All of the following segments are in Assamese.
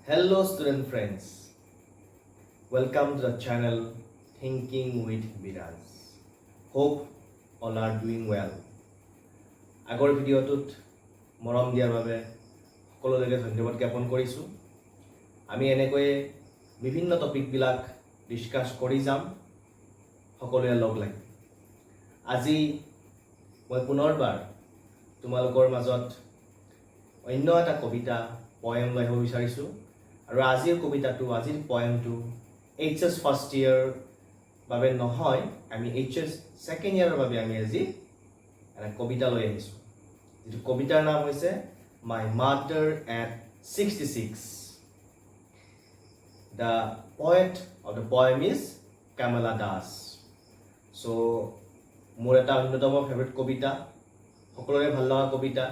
Hello student friends, welcome to the channel Thinking with Biraj. Hope all are doing well. আগৰ ভিডিঅ'টোত মৰম দিয়াৰ বাবে সকলোলৈকে ধন্যবাদ জ্ঞাপন কৰিছোঁ। আমি এনেকৈয়ে বিভিন্ন টপিকবিলাক ডিছকাছ কৰি যাম সকলোৱে লগ লাগি। আজি মই পুনৰবাৰ তোমালোকৰ মাজত অন্য এটা কবিতা, পয়েম লৈ আহিব বিচাৰিছোঁ আৰু আজিৰ কবিতাটো, আজিৰ পয়েমটো এইচ এছ ফাৰ্ষ্ট ইয়েৰ বাবে নহয়, আমি এইচ এছ ছেকেণ্ড ইয়েৰৰ বাবে আমি আজি এটা কবিতা লৈ আহিছোঁ, যিটো কবিতাৰ নাম হৈছে "My Mother at 66"। The poet of the poem is Kamala Das. So মোৰ এটা অন্যতম ফেভৰেট কবিতা, সকলোৰে ভাল লগা কবিতা।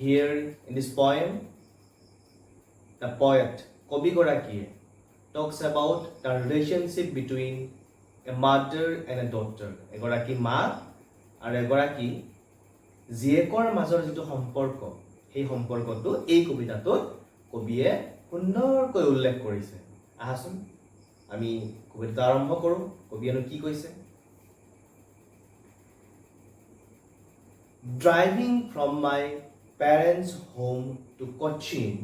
Here in this poem, the poet, কবিগৰাকীয়ে, talks about the relationship between a mother and a daughter. এগৰাকী মাক আৰু এগৰাকী জীয়েকৰ মাজৰ যিটো সম্পৰ্ক, সেই সম্পৰ্কটো এই কবিতাটোত কবিয়ে সুন্দৰকৈ উল্লেখ কৰিছে। আহাচোন, আমি কবিতাটো আৰম্ভ কৰোঁ। কবিয়েনো কি কৈছে? Driving from my parents' home to Cochin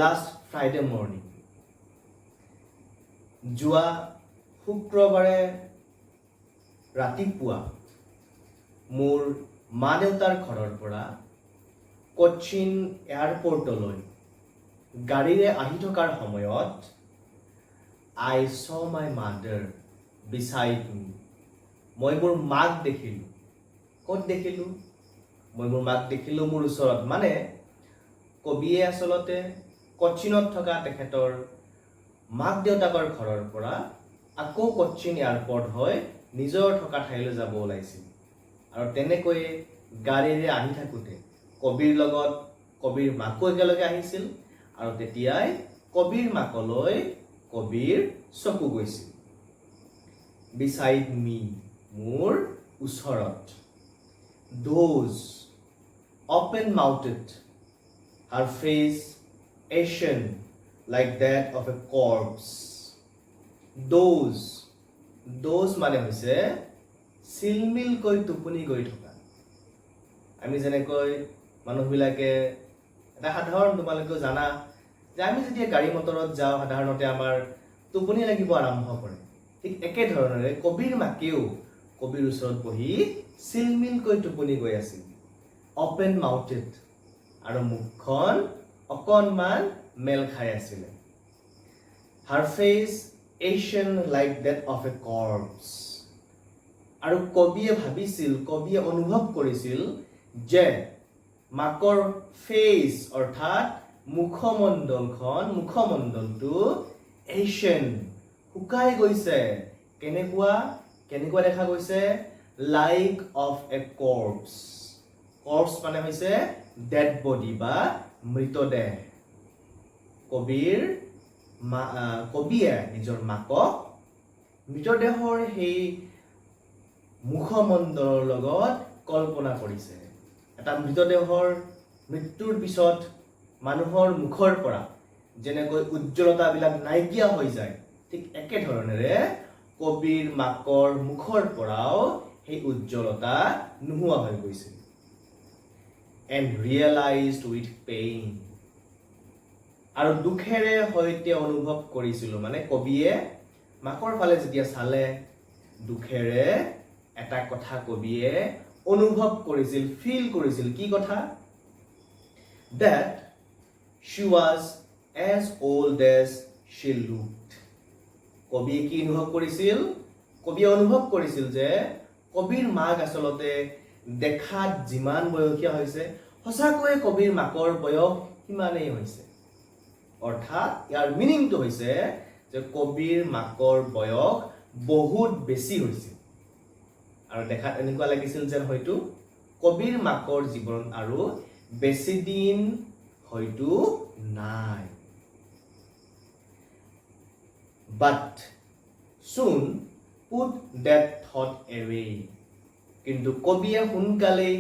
last Friday morning, যোৱা শুক্ৰবাৰে ৰাতিপুৱা মোৰ মা দেউতাৰ ঘৰৰ পৰা কোচিন এয়াৰপৰ্টলৈ গাড়ীৰে আহি থকাৰ সময়ত, I saw my mother beside me. মই মোৰ মাক দেখিলোঁ। ক'ত দেখিলোঁ? মই মোৰ মাক দেখিলোঁ মোৰ ওচৰত। মানে কবিয়ে আচলতে কচিনত থকা তেখেতৰ মাক দেউতাকৰ ঘৰৰ পৰা আকৌ কচিন এয়াৰপৰ্ট হৈ নিজৰ থকা ঠাইলৈ যাব ওলাইছিল আৰু তেনেকৈয়ে গাড়ীৰে আহি থাকোঁতে কবিৰ লগত কবিৰ মাকো একেলগে আহিছিল আৰু তেতিয়াই কবিৰ মাকলৈ কবিৰ চকু গৈছিল। বিচাইড মি, মোৰ ওচৰত, dozed, open mouthed, her face ashen like that of a corpse. Doze, doze মানে হৈছে চিলমিলকৈ টোপনি গৈ থকা। আমি যেনেকৈ মানুহবিলাকে এটা সাধাৰণ, তোমালোকেও জানা যে আমি যেতিয়া গাড়ী মটৰত যাওঁ, সাধাৰণতে আমাৰ টোপনি লাগিব আৰম্ভ কৰে। ঠিক একেধৰণেৰে কবিৰ মাকেও কবিৰ ওচৰত বহি চিলমিলকৈ টোপনি গৈ আছিল। অপেন মাউথেড, আৰু মুখখন অকণমান মেল খাই আছিলে। Her face ashen like that of a corpse. আৰু কবিয়ে ভাবিছিল, কবিয়ে অনুভৱ কৰিছিল যে মাকৰ ফেচ অৰ্থাৎ মুখমণ্ডলখন, মুখমণ্ডলটো এচেন, শুকাই গৈছে। কেনেকুৱা কেনেকুৱা দেখা গৈছে? Like of a corpse. Corpse মানে হৈছে ডেড বডি বা মৃতদেহ। কবিৰ মা কবিয়ে নিজৰ মাকক মৃতদেহৰ সেই মুখমণ্ডলৰ লগত কল্পনা কৰিছে। এটা মৃতদেহৰ মৃত্যুৰ পিছত মানুহৰ মুখৰ পৰা যেনেকৈ উজ্জ্বলতাবিলাক নাইকিয়া হৈ যায়, ঠিক একেধৰণেৰে কবিৰ মাকৰ মুখৰ পৰাও সেই উজ্জ্বলতা নোহোৱা হৈ গৈছিল। এণ্ড ৰিয়েলাইজড উইথ পেইন, আৰু দুখেৰে সৈতে অনুভৱ কৰিছিলো। মানে কবিয়ে মাকৰ ফালে যেতিয়া চালে, দুখেৰে এটা কথা কবিয়ে অনুভৱ কৰিছিল, ফিল কৰিছিল। কি কথা? That she was as old as she looked. কবিয়ে কি অনুভৱ কৰিছিল? কবিয়ে অনুভৱ কৰিছিল যে কবিৰ মাক আচলতে দেখাত যিমান বয়সীয়া হৈছে, সঁচাকৈয়ে কবিৰ মাকৰ বয়স সিমানেই হৈছে। অৰ্থাৎ ইয়াৰ মিনিংটো হৈছে যে কবিৰ মাকৰ বয়স বহুত বেছি হৈছিল আৰু দেখাত এনেকুৱা লাগিছিল যেন হয়তো কবিৰ মাকৰ জীৱনত আৰু বেছি দিন হয়তো নাই। But soon put that thought away. কিন্তু কবিয়ে সোনকালেই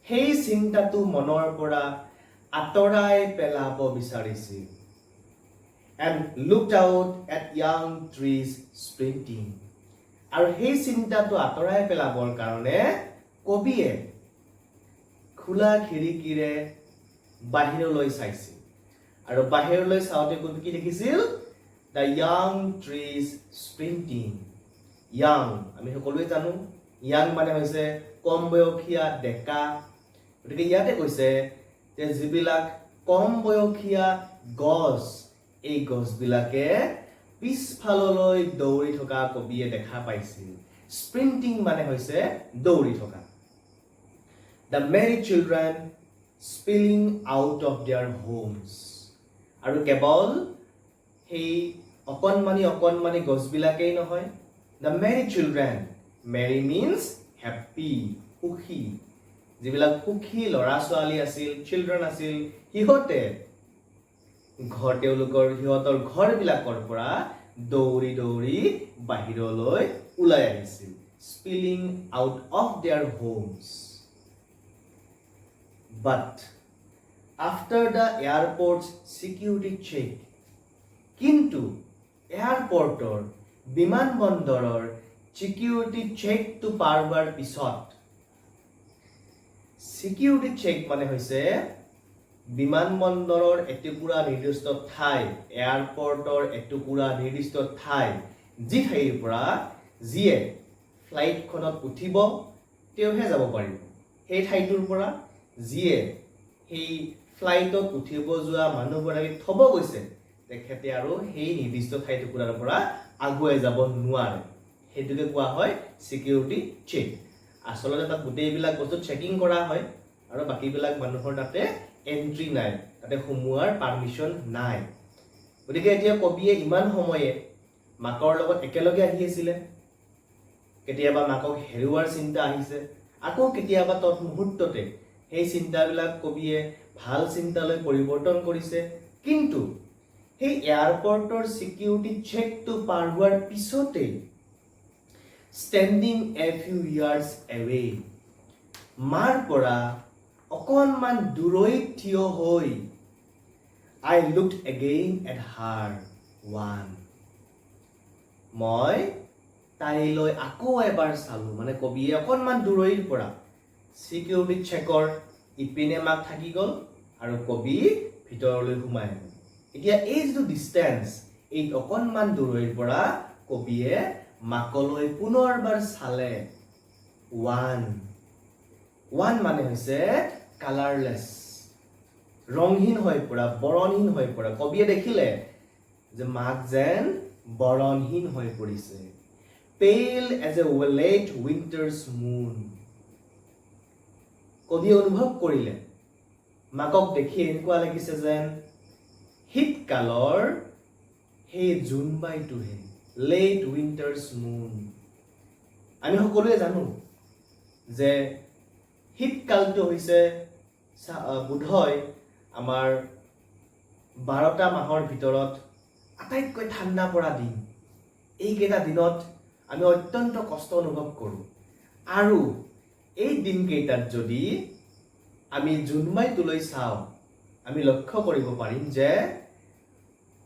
সেই চিন্তাটো মনৰ পৰা আঁতৰাই পেলাব বিচাৰিছিল, and looked out at young trees sprinting. আৰু সেই চিন্তাটো আঁতৰাই পেলাবৰ কাৰণে কবিয়ে খোলা খিৰিকীৰে বাহিৰলৈ চাইছিল। আৰু বাহিৰলৈ চাওঁতে কবি কি দেখিছিল? The young trees sprinting. Young, আমি সকলোৱে জানো, য়াং মানে হৈছে কম বয়সীয়া, ডেকা। গতিকে ইয়াতে কৈছে যে যিবিলাক কম বয়সীয়া গছ, এই গছবিলাকে পিছফাললৈ দৌৰি থকা কবিয়ে দেখা পাইছিল। স্প্ৰিণ্টিং মানে হৈছে দৌৰি থকা। The merry children spilling out of their homes. আৰু কেৱল সেই অকণমানি অকণমানি গছবিলাকেই নহয়, the merry children, merry means happy, সুখী, যিবিলাক সুখী ল'ৰা ছোৱালী আছিল, চিলড্ৰেন আছিল, সিহঁতে ঘৰ তেওঁলোকৰ সিহঁতৰ ঘৰবিলাকৰ পৰা দৌৰি দৌৰি বাহিৰলৈ ওলাই আহিছিল, spilling out of their homes. But after the airport's security check, কিন্তু এয়াৰপৰ্টৰ, বিমানবন্দৰৰ ছিকিউৰিটি চেকটো পাৰ হোৱাৰ পিছত। ছিকিউৰিটি চেক মানে হৈছে বিমানবন্দৰৰ এটুকুৰা নিৰ্দিষ্ট ঠাই, এয়াৰপৰ্টৰ এটুকুৰা নিৰ্দিষ্ট ঠাই, যি ঠাইৰ পৰা যিয়ে ফ্লাইটখনত উঠিব তেওঁহে যাব পাৰিব। সেই ঠাইটোৰ পৰা যিয়ে সেই ফ্লাইটত উঠিব যোৱা মানুহগৰাকীক থ'ব গৈছে, তেখেতে আৰু সেই নিৰ্দিষ্ট ঠাই টুকুৰাৰ পৰা আগুৱাই যাব নোৱাৰে। সেইটোকে কোৱা হয় ছিকিউৰিটি চেক। আচলতে তাত গোটেইবিলাক বস্তু চেকিং কৰা হয় আৰু বাকীবিলাক মানুহৰ তাতে এণ্ট্ৰি নাই, তাতে সোমোৱাৰ পাৰ্মিশ্যন নাই। গতিকে এতিয়া কবিয়ে ইমান সময়ে মাকৰ লগত একেলগে আহি আছিলে। কেতিয়াবা মাকক হেৰুৱাৰ চিন্তা আহিছে, আকৌ কেতিয়াবা তৎমুহূৰ্ততে সেই চিন্তাবিলাক কবিয়ে ভাল চিন্তালৈ পৰিৱৰ্তন কৰিছে। কিন্তু সেই এয়াৰপৰ্টৰ ছিকিউৰিটি চেকটো পাৰ হোৱাৰ পিছতেই, standing a few yards away, মাৰ পৰা অকণমান দূৰৈত থিয় হৈ, I looked again at her, wan. মই তাইলৈ আকৌ এবাৰ চালোঁ। মানে কবিয়ে অকণমান দূৰৈৰ পৰা, ছিকিউৰিটি চেকৰ ইপিনে মাক থাকি গ'ল আৰু কবি ভিতৰলৈ সোমাই গ'ল। এতিয়া এই যিটো ডিষ্টেঞ্চ, এই অকণমান দূৰৈৰ পৰা কবিয়ে মাকলৈ পুনৰবাৰ চালে। ওৱান, ওৱান মানে হৈছে কালাৰলেছ, ৰংহীন হৈ পৰা, বৰণহীন হৈ পৰা। কবিয়ে দেখিলে যে মাক যেন বৰণহীন হৈ পৰিছে। Pale as a late winter's moon. কবিয়ে অনুভৱ কৰিলে, মাকক দেখি এনেকুৱা লাগিছে যেন শীতকালৰ সেই জোনবাইটোহে, লেট উইণ্টাৰ্ছ মুন। আমি সকলোৱে জানো যে শীতকালটো হৈছে বোধহয় আমাৰ 12টা মাহৰ ভিতৰত আটাইতকৈ ঠাণ্ডা পৰা দিন। এইকেইটা দিনত আমি অত্যন্ত কষ্ট অনুভৱ কৰোঁ আৰু এই দিনকেইটাত যদি আমি জোনবাইটোলৈ চাওঁ, আমি লক্ষ্য কৰিব পাৰিম যে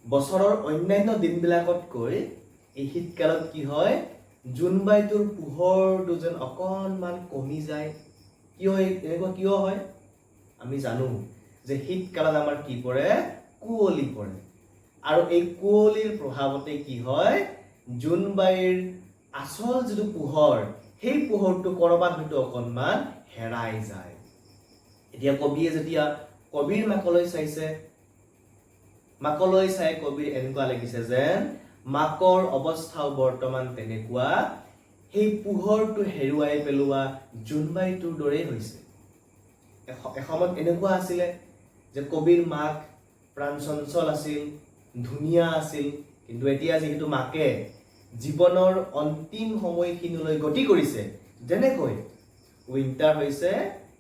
বছৰৰ অন্যান্য দিনবিলাকতকৈ এই শীতকালত কি হয়, জোনবাইটোৰ পোহৰটো যেন অকণমান কমি যায়। কিয় এনেকুৱা কিয় হয়? আমি জানো যে শীতকালত আমাৰ কি পৰে? কুঁৱলী পৰে। আৰু এই কুঁৱলীৰ প্ৰভাৱতে কি হয়, জোনবাইৰ আচল যিটো পোহৰ, সেই পোহৰটো ক'ৰবাত হয়তো অকণমান হেৰাই যায়। এতিয়া কবিয়ে যেতিয়া কবিৰ মাকলৈ চাইছে, মাকলৈ চাই কবিৰ এনেকুৱা লাগিছে যেন মাকৰ অৱস্থাও বৰ্তমান তেনেকুৱা, সেই পোহৰটো হেৰুৱাই পেলোৱা জোনবাইটোৰ দৰেই হৈছে। এসময়ত এনেকুৱা আছিলে যে কবিৰ মাক প্ৰাণ চঞ্চল আছিল, ধুনীয়া আছিল। কিন্তু এতিয়া যিহেতু মাকে জীৱনৰ অন্তিম সময়খিনিলৈ গতি কৰিছে, যেনেকৈ উইণ্টাৰ হৈছে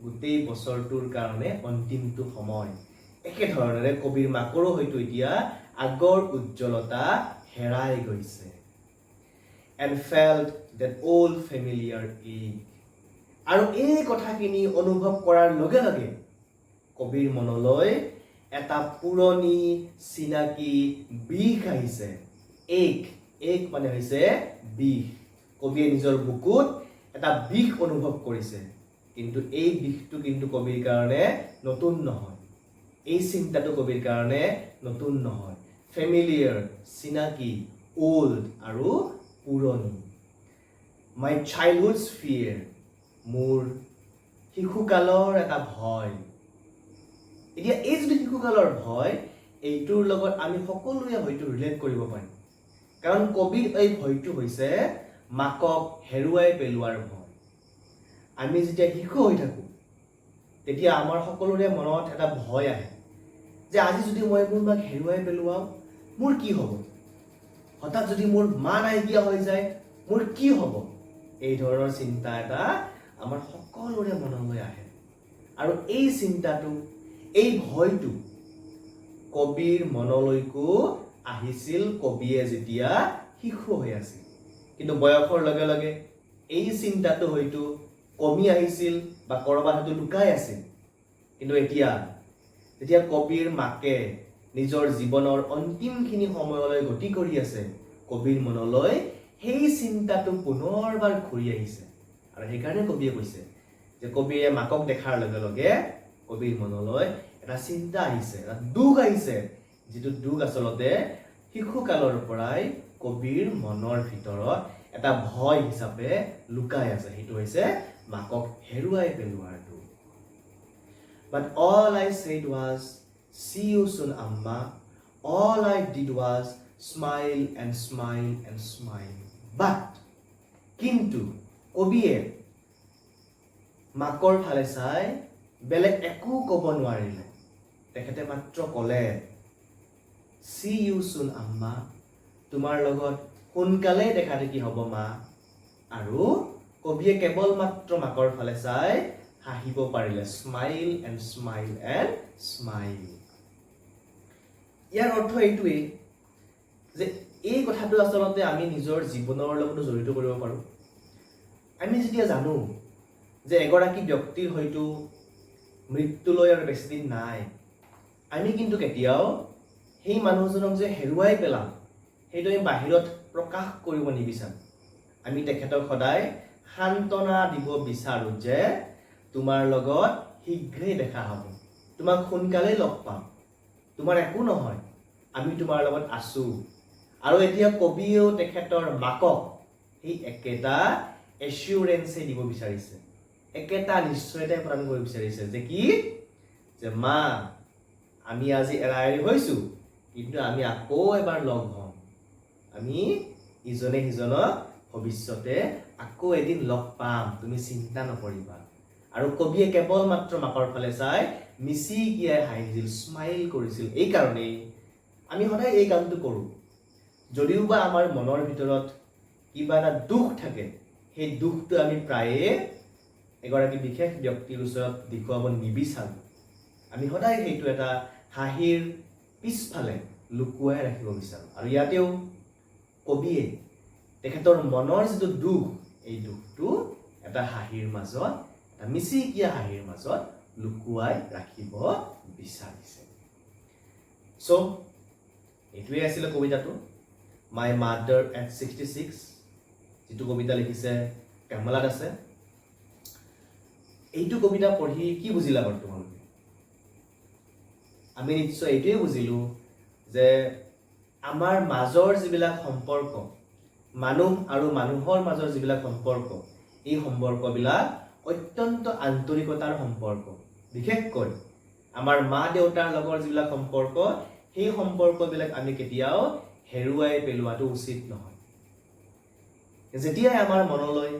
গোটেই বছৰটোৰ কাৰণে অন্তিমটো সময়, একেধৰণেৰে কবিৰ মাকৰো হয়তো এতিয়া আগৰ উজ্জ্বলতা হেৰাই গৈছে। And felt that old familiar ache. আৰু এই কথাখিনি অনুভৱ কৰাৰ লগে লগে কবিৰ কবিৰ মনলৈ এটা পুৰণি চিনাকি বিষ আহিছে। এক এক মানে হৈছে বিষ। কবিয়ে নিজৰ বুকুত এটা বিষ অনুভৱ কৰিছে। কিন্তু এই বিষটো কিন্তু কবিৰ কাৰণে নতুন নহয়, এই চিন্তাটো কবিৰ কাৰণে নতুন নহয়। ফেমিলিয়াৰ, চিনাকি, অল্ড আৰু পুৰণি। মাই চাইল্ডহুডছ ফিয়েৰ, মোৰ শিশুকালৰ এটা ভয়। এতিয়া এই যিটো শিশুকালৰ ভয়, এইটোৰ লগত আমি সকলোৱে হয়তো ৰিলেট কৰিব পাৰিম, কাৰণ কবিৰ এই ভয়টো হৈছে মাকক হেৰুৱাই পেলোৱাৰ ভয়। আমি যেতিয়া শিশু হৈ থাকোঁ, তেতিয়া আমাৰ সকলোৰে মনত এটা ভয় আহে যে আজি যদি মই মোৰ মাক হেৰুৱাই পেলোৱাওঁ, মোৰ কি হ'ব? হঠাৎ যদি মোৰ মা নাইকিয়া হৈ যায়, মোৰ কি হ'ব? এই ধৰণৰ চিন্তা এটা আমাৰ সকলোৰে মনলৈ আহে। আৰু এই চিন্তাটো, এই ভয়টো কবিৰ মনলৈকো আহিছিল কবিয়ে যেতিয়া শিশু হৈ আছিল। কিন্তু বয়সৰ লগে লগে এই চিন্তাটো হয়তো কমি আহিছিল বা ক'ৰবাত হয়তো লুকাই আছিল। কিন্তু এতিয়া যেতিয়া কবিৰ মাকে নিজৰ জীৱনৰ অন্তিমখিনি সময়লৈ গতি কৰি আছে, কবিৰ মনলৈ সেই চিন্তাটো পুনৰবাৰ ঘূৰি আহিছে। আৰু সেইকাৰণে কবিয়ে কৈছে যে কবিয়ে মাকক দেখাৰ লগে লগে কবিৰ মনলৈ এটা চিন্তা আহিছে, এটা দুখ আহিছে, যিটো দুখ আচলতে শিশুকালৰ পৰাই কবিৰ মনৰ ভিতৰত এটা ভয় হিচাপে লুকাই আছে। সেইটো হৈছে মাকক হেৰুৱাই পেলোৱাৰ দুখ। But all I said was, "See you soon, Amma." All I did was smile and smile and smile. But, কিন্তু কবিয়ে মাকৰ ফালে চাই বেলেগ একো ক'ব নোৱাৰিলে। তেখেতে মাত্ৰ ক'লে, "See you soon, Amma." তোমাৰ লগত সোনকালেই দেখা দেখি হ'ব মা। আৰু কবিয়ে কেৱল মাত্ৰ মাকৰ ফালে চাই হাঁহিব পাৰিলে, smile and smile and smile. ইয়াৰ অৰ্থ এইটোৱেই যে এই কথাটো আচলতে আমি নিজৰ জীৱনৰ লগতো জড়িত কৰিব পাৰোঁ। আমি যেতিয়া জানো যে এগৰাকী ব্যক্তিৰ হয়তো মৃত্যুলৈ আৰু বেছি দিন নাই, আমি কিন্তু কেতিয়াও সেই মানুহজনক যে হেৰুৱাই পেলাম, সেইটো আমি বাহিৰত প্ৰকাশ কৰিব নিবিচাৰোঁ। আমি তেখেতক সদায় সান্তনা দিব বিচাৰোঁ যে তোমাৰ লগত শীঘ্ৰেই দেখা হ'ব, তোমাক সোনকালেই লগ পাম, তোমাৰ একো নহয়, আমি তোমাৰ লগত আছোঁ। আৰু এতিয়া কবিয়েও তেখেতৰ মাকক সেই একেটা এচিউৰেঞ্চেই দিব বিচাৰিছে, একেটা নিশ্চয়তাই প্ৰদান কৰিব বিচাৰিছে যে কি যে মা, আমি আজি এৰা এৰি হৈছোঁ, কিন্তু আমি আকৌ এবাৰ লগ হ'ম। আমি ইজনে সিজনক ভৱিষ্যতে আকৌ এদিন লগ পাম, তুমি চিন্তা নকৰিবা। আৰু কবিয়ে কেৱল মাত্ৰ মাকৰ ফালে চাই মিচিকিয়াই হাঁহিছিল, স্মাইল কৰিছিল। এইকাৰণেই আমি সদায় এই কামটো কৰোঁ। যদিও বা আমাৰ মনৰ ভিতৰত কিবা এটা দুখ থাকে, সেই দুখটো আমি প্ৰায়ে এগৰাকী বিশেষ ব্যক্তিৰ ওচৰত দেখুৱাব নিবিচাৰোঁ। আমি সদায় সেইটো এটা হাঁহিৰ পিছফালে লুকুৱাই ৰাখিব বিচাৰোঁ। আৰু ইয়াতেও কবিয়ে তেখেতৰ মনৰ যিটো দুখ, এই দুখটো এটা হাঁহিৰ মাজত, এটা মিচিকীয়া হাঁহিৰ মাজত লুকুৱাই ৰাখিব বিচাৰিছে। চ' এইটোৱে আছিলে কবিতাটো "my mother at 66", যিটো কবিতা লিখিছে কমলা দাসে। এইটো কবিতা পঢ়ি কি বুজিলা বাৰু তোমালোকে? আমি নিশ্চয় এইটোৱে বুজিলোঁ যে আমাৰ মাজৰ যিবিলাক সম্পৰ্ক, মানুহ আৰু মানুহৰ মাজৰ যিবিলাক সম্পৰ্ক, এই সম্পৰ্কবিলাক অত্যন্ত আন্তৰিকতাৰ সম্পৰ্ক। বিশেষকৈ আমাৰ মা দেউতাৰ লগৰ যিবিলাক সম্পৰ্ক, সেই সম্পৰ্কবিলাক আমি কেতিয়াও হেৰুৱাই পেলোৱাটো উচিত নহয়। যেতিয়াই আমাৰ মনলৈ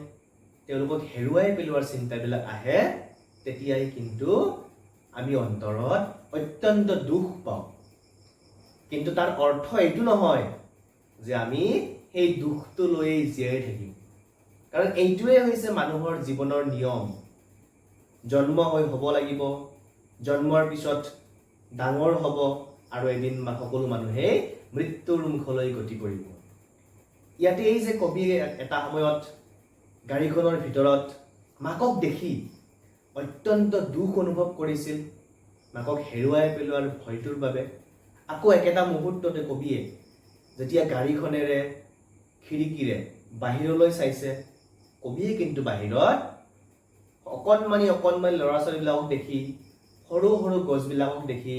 তেওঁলোকক হেৰুৱাই পেলোৱাৰ চিন্তাবিলাক আহে, তেতিয়াই কিন্তু আমি অন্তৰত অত্যন্ত দুখ পাওঁ। কিন্তু তাৰ অৰ্থ এইটো নহয় যে আমি সেই দুখটো লৈয়ে জীয়াই থাকিম, কাৰণ এইটোৱে হৈছে মানুহৰ জীৱনৰ নিয়ম। জন্ম হৈ হ'ব লাগিব, জন্মৰ পিছত ডাঙৰ হ'ব আৰু এদিন সকলো মানুহেই মৃত্যুৰ মুখলৈ গতি কৰিব। ইয়াতে এই যে কবিয়ে এটা সময়ত গাড়ীখনৰ ভিতৰত মাকক দেখি অত্যন্ত দুখ অনুভৱ কৰিছিল। মাকক হেৰুৱাই পেলোৱাৰ ভয়টোৰ বাবে। আকৌ একেটা মুহূৰ্ততে কবিয়ে যেতিয়া গাড়ীখনেৰে খিৰিকীৰে বাহিৰলৈ চাইছে, কবিয়ে কিন্তু বাহিৰত অকণমানি অকণমানি ল'ৰা ছোৱালীবিলাকক দেখি, সৰু সৰু গছবিলাকক দেখি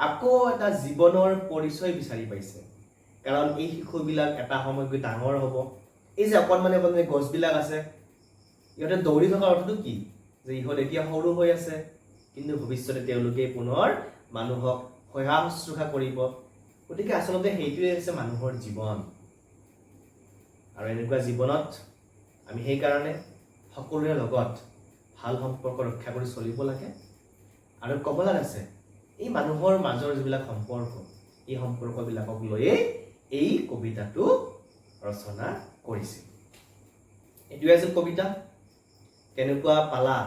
আকৌ এটা জীৱনৰ পৰিচয় বিচাৰি পাইছে। কাৰণ এই শিশুবিলাক এটা সময়ত গৈ ডাঙৰ হ'ব। এই যে অকণমানি অকণমানি গছবিলাক আছে, ইহঁতে দৌৰি থকাৰ অৰ্থটো কি? যে ইহঁত এতিয়া সৰু হৈ আছে, কিন্তু ভৱিষ্যতে তেওঁলোকে পুনৰ মানুহক সেৱা শুশ্ৰূষা কৰিব। গতিকে আচলতে সেইটোৱে হৈছে মানুহৰ জীৱন। আৰু এনেকুৱা জীৱনত আমি সেইকাৰণে সকলোৰে লগত ভাল সম্পৰ্ক ৰক্ষা কৰি চলিব লাগে। আৰু কমলা দাসে এই মানুহৰ মাজৰ যিবিলাক সম্পৰ্ক, এই সম্পৰ্কবিলাকক লৈয়ে এই কবিতাটো ৰচনা কৰিছিল। এইটোৱে আছিল কবিতা। কেনেকুৱা পালা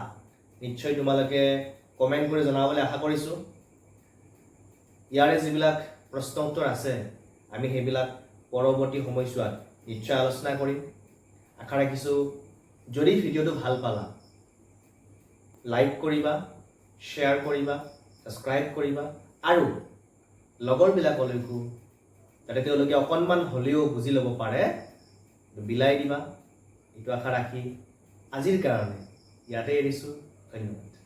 নিশ্চয় তোমালোকে কমেণ্ট কৰি জনাবলৈ আশা কৰিছোঁ। ইয়াৰে যিবিলাক প্ৰশ্ন উত্তৰ আছে, আমি সেইবিলাক পৰৱৰ্তী সময়ছোৱাত নিশ্চয় আলোচনা কৰিম। আশা ৰাখিছোঁ, যদি ভিডিঅ'টো ভাল পালা, লাইক কৰিবা, শ্বেয়াৰ কৰিবা, ছাবস্ক্ৰাইব কৰিবা আৰু লগৰবিলাকলৈকো, যাতে তেওঁলোকে অকণমান হ'লেও বুজি ল'ব পাৰে, বিলাই দিবা। এইটো আশা ৰাখি আজিৰ কাৰণে ইয়াতে এৰিছোঁ। ধন্যবাদ।